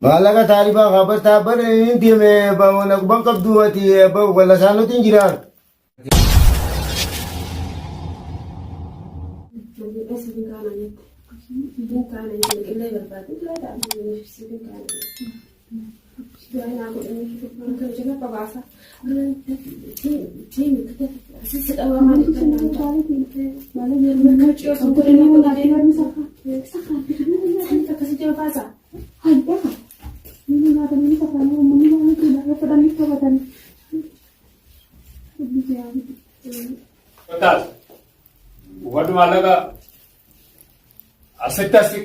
Maallaqa taarifaa kaabbataa bara inni deeme quban qabdu ati walla saanotiin jiraan. Kottaas. Buufadhu maallaqa asitti asi.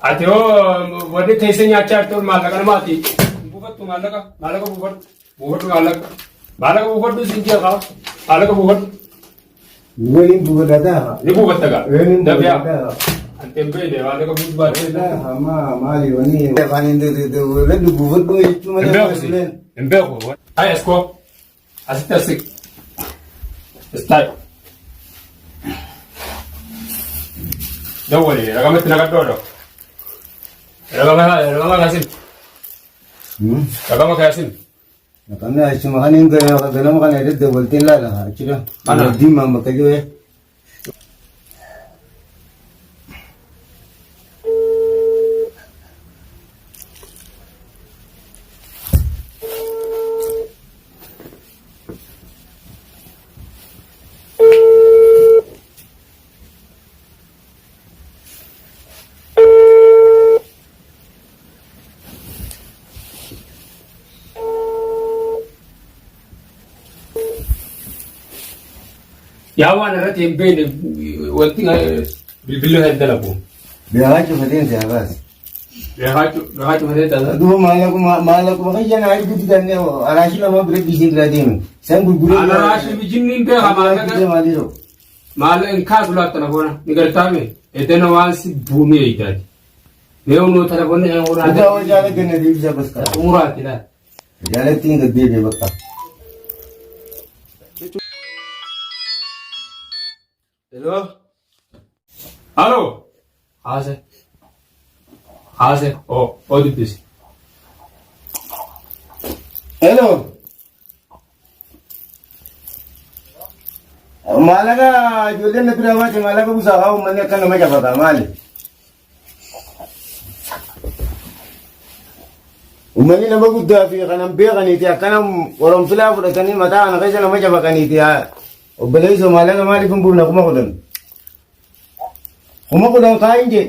Ati hoo wanni teessee nyaachaa jirtu maallaqa namaati. Buufattu maallaqa maallaqa buufadhu buufadhu maallaqa maallaqa buufadhu siin jee kaa maallaqa buufadhu. Waliin buufadhaa. Ni buufatta gaa. Waliin Dafiyaa. buufadhaa. Ante hin beekne maallaqa buusu baatee. Amma maali wanni afaan hin buufadhu jechuu Hin malee beeku si. Hin beeku. Hai askoo. Asitti asi. Istaay. Dawwali ragamatti naqadhoo dha. Ragama ragama kaasin. Ragama kaasin. Maqaan achuma kan hin ganama kana irratti dabaltee laala achira. Ana. Diimaan bakka jiru. Yaa waan irratti hin beekne wanti bilbilli kan dalagu. Beekaa cufateen si hafaas. Beekaa cufatee taata. Duuba maallaquma maallaquma kiyya naa ergu didannee araashii lama bira dhiisee biraa deeme. San gurguree. Araashii bijinni hin beeka maallaqa. Maaliiroo? Maallaqa hin kaasu laa telefoona ni gartaame. Edana waan si buunee eegdaati. Mee hunoo telefoonni kan Dhugaa horaa. waan jaala ganna deebisa bakka. Xumuraati laa. Jaalatti hin gaddeebi'e bakka. Hello. Halo. Haase. Haase. Oo oo dubbisi. Hello. Maallaqa ijoolleen na bira baate maallaqa buusaa haa uummanni akka nama jabata maali? Uummanni nama guddaa fi kanan beekaniiti akkana qoromfilaa fudhatanii mataa kana keessa nama jabaqaniiti obboleessoo maallaqa maaliif hin buufne 10,000. 10,000 kaayin jee.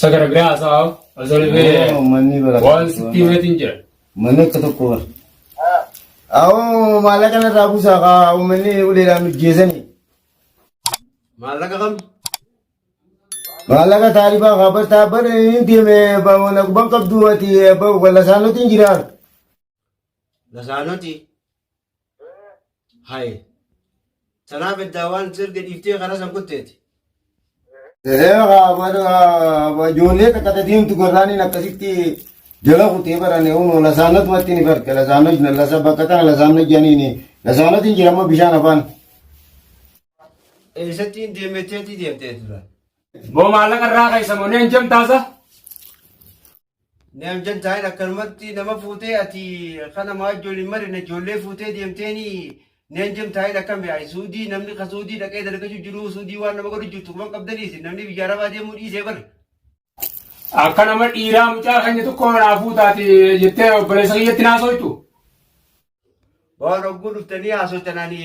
Sagara biraa haasa'aa osoo hin beekne Uummanni bara. waan sitti himeetiin jira. Manni akka tokko bara. Awoo maallaqa narraa buusaa kaa uummanni uleedhaan hojjeesanii. Maallaqa kam? Maallaqa taarifaa kaa bartaa bara inni deeme quban qabdu ati walla saanotiin jiraan. Lasaanoti. Haye. Tanaaf eddaa waan sirga dhiiftee karaa san kutteeti. Ijoollee takka tatiimtu gorraaniin akkasitti jala kutee barane uno lasaanotumatti ni farka lasaanot lasa bakka tana lasaanot jedhaniini lasaanotiin jira amma bishaan afaan. Eessatti hin deemetteetii deemtee dura. Boo maallaqa irraa keessa moo ni hanjamtaasa? Ni amjan taa'in akkanumatti nama fuutee ati kana maa ijoolleen marine ijoollee fuutee deemteeni ni anjam taa'in akkam yaa'e suudii namni ka suudii dhaqee dalagachuu jiru suudii waan nama godhu jirtu kuman qabdaniisi namni biyya arabaa deemuu dhiisee bara. Akka nama dhiiraa mucaa keenya tokko naa fuutaati jettee obboleessa kiyyatti naasooytu. Waan hogguu dhuftanii haasoftan ani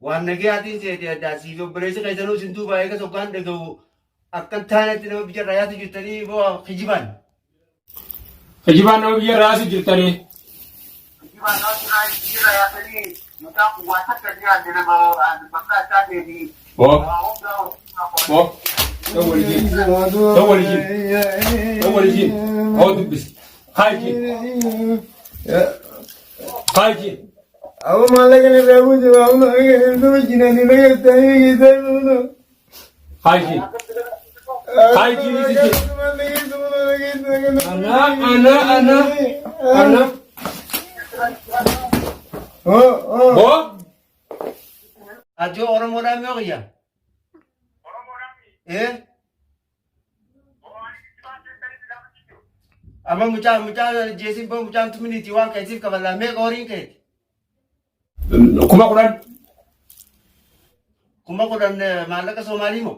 waan nagayaatiin seete addaa siif obboleessi keessanuu isin duubaa eegas hoggaan dhaga'u akkan taanetti nama biyya irraa yaatu jirtanii boo kijibaan. Kijibaan nama biyya irraa yaatu jirtanii. Kijibaan nama biyya irraa yaatanii mucaan kun waan takka ni yaadde nama bakka isaa deebii. Boo. Boo. Dawwali jin. Dawwali jin. Dawwali jin. Hoo dubbisi. Haay jin. Haay jin. Awoo maallaqa narraa buuse awoo maallaqa narraa buuse nani nagartanii keessaa Haay jin. Haay jin isi jin. Ana ana ana ana. Oh oh. Boo. Ati yoo Oromoodhaan yoo kiyya? Ee? Amma mucaa mucaa jeesiin boo mucaan tuminiiti waan keetiif kaballaa meeqa horiin keeti? 10,000. 10,000 maallaqa Soomaalii moo?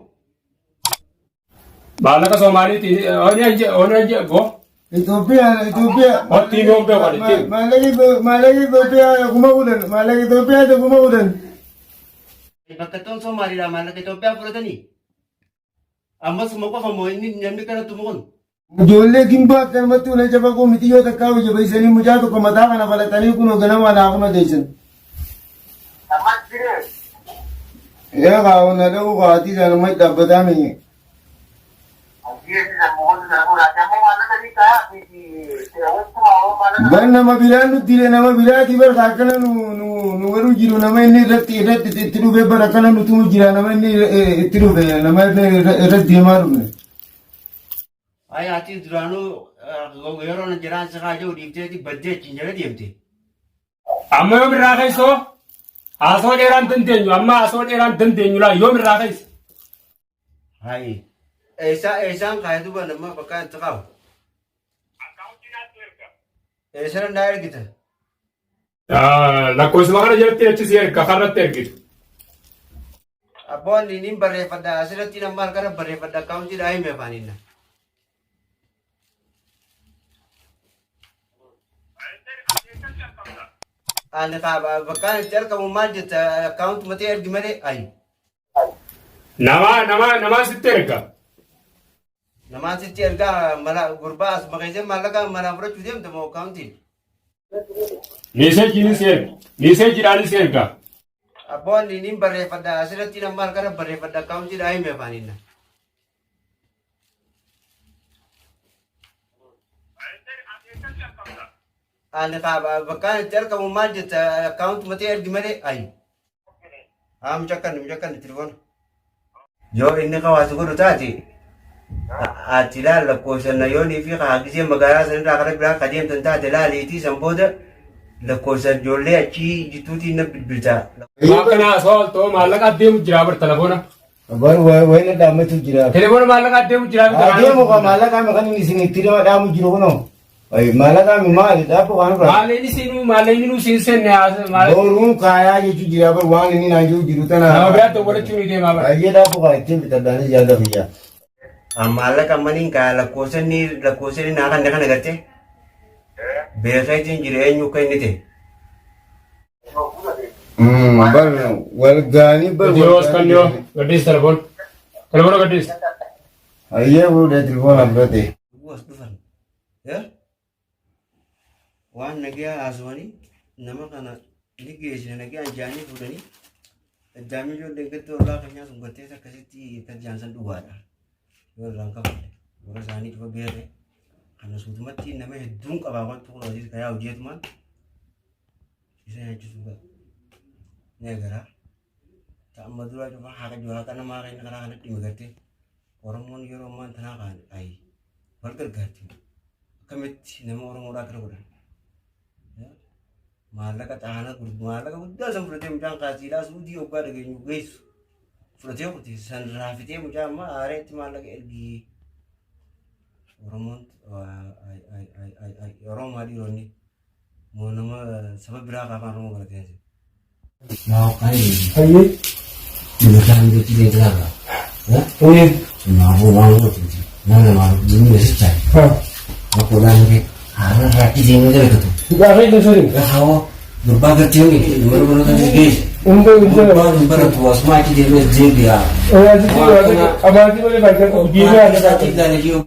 Maallaqa Soomaaliitiin oni anje go. Itoophiyaa Itoophiyaa. Otti yoom beeku ani ittiin. Maallaqi Itoophiyaa 10,000 maallaqa Itoophiyaa 10,000. Bakka toon Soomaaliidhaa maallaqa Itoophiyaa fudhatanii? Ammasuma qofa moo inni namni kanatti kun? Ijoollee gimbaa akkanumatti ulee jabaquu miti yoo takkaa hojii baysanii mucaa tokko mataa kana falaxanii kunoo ganama alaa kuma geessan. Ammas jiree. Eegaa na dha'uu kaatii isaanummaa dhaabbataa mini. Bar nama biraa nutti hire nama biraati bar akkana nu nu nu godhu jiru nama inni irratti irratti itti dhufe bar akkana nu tumu jira nama inni itti dhufe nama inni irratti deemaa dhufne. Ay ati duraanuu yeroo na jiraan si haa jiru dhiifteeti baddee achiin jala deemte. Amma yoom irraa keessoo haasoo dheeraan dandeenyu amma haasoo dheeraan dandeenyu laa yoom irraa keessa. Hayi. Eessaa eessaan kaayee duuba nama bakka itti kaa'u. Eessarra naa ergita. Lakkoofsuma kana jalatti achi si erga karratti ergitu. Abboon niin barreeffadha asirratti nama harkana barreeffadha akkaawuntii dhaa hime afaaniin. Ani bakkaan itti argamu maal jetta akkaawuntii matee ergi malee ayi. Nama nama namaa sitti erga. Namaan sitti ergaa mala gurbaa asuma keessee maallaqa manaa fudhachuu deemta moo akkaawuntiin? Meeseejiinis erga. Meeseejiidhaanis erga. Abboon niin barreeffadha asirratti nama harkana barreeffadha akkaawuntii dhaa hime afaaniin. Ani bakkaan itti argamu maal jetta akkaawuntii matee ergi malee ayi. Haa mucakkanni mucakkanni telefoona. Yoo inni hawaasa godhu taate ati laal lakkoofsan yoonii fi gisee magaalaa sanirraa kara biraa ka deemtan taate laaliitii san booda lakkoofsan ijoollee achii jidduutiin na bilbilta. Waan kana haasoo ooltoo maallaqa adeemu jira bar telefoona. Bar wayina dhaammatu jira. Telefoona maallaqa adeemu jira. Adeemu ka maallaqa kan inni isin itti nama dhaamu jiru kunoo. Maallaqa maali dhaabbu kan irraa. Maallaqni siinuu maallaqni nuu siin seenne maallaqa. Boruun kaayaa jechuu jira bar waan inni naan jiru jiru tana. Nama biraatti walitti ni deemaa bar. Baay'ee dhaabbu kaa ittiin bitadhaanis yaada kiyya. Maallaqa maniin kaa lakkoofsanni lakkoofsanni naa kan kana gartee beekeetiin jira eenyu akka inni ta'e. Bar wal gaanii bar. Diyoos kan dhiyoo gadhiis telefoona. Telefoona gadhiis. Ayyee fuudhee telefoona fudhate. As dhufan. Waan nagaa haasawanii nama kana ni geessine nagaan jaanii fuudhanii daa'imni ijoolleen gadda ollaa keenyaa sun gartee akkasitti kan jaansan dhugaadha. Yoo irraan kafalle warra isaanii dhufa beekne kana suutumatti nama hedduun qabaa wanti kun hojii kayaa hojjetumaan isa nyaachisuu qaba. Ni agaraa. Ta'amma duraa cufa haqa jiru haqa namaa kan karaa kana dhimma gartee Oromoon yeroo ammaan tanaa kaan ayi wal gargaarti. Akkamitti nama Oromoodhaa akkana godhan? Maallaqa xaana maallaqa guddaa san fudhatee mucaan kaasiidhaa suudii hoggaa dhageenyu geessu fudhatee kute san raafitee mucaa amma haareetti maallaqa ergii. Oromoon Oromoo dhiironni moo nama saba biraa afaan Oromoo barateen. Hayyee. Hayyee. Gaafa inni sori. Amaatii malee baay'ee qabu. Diinaa.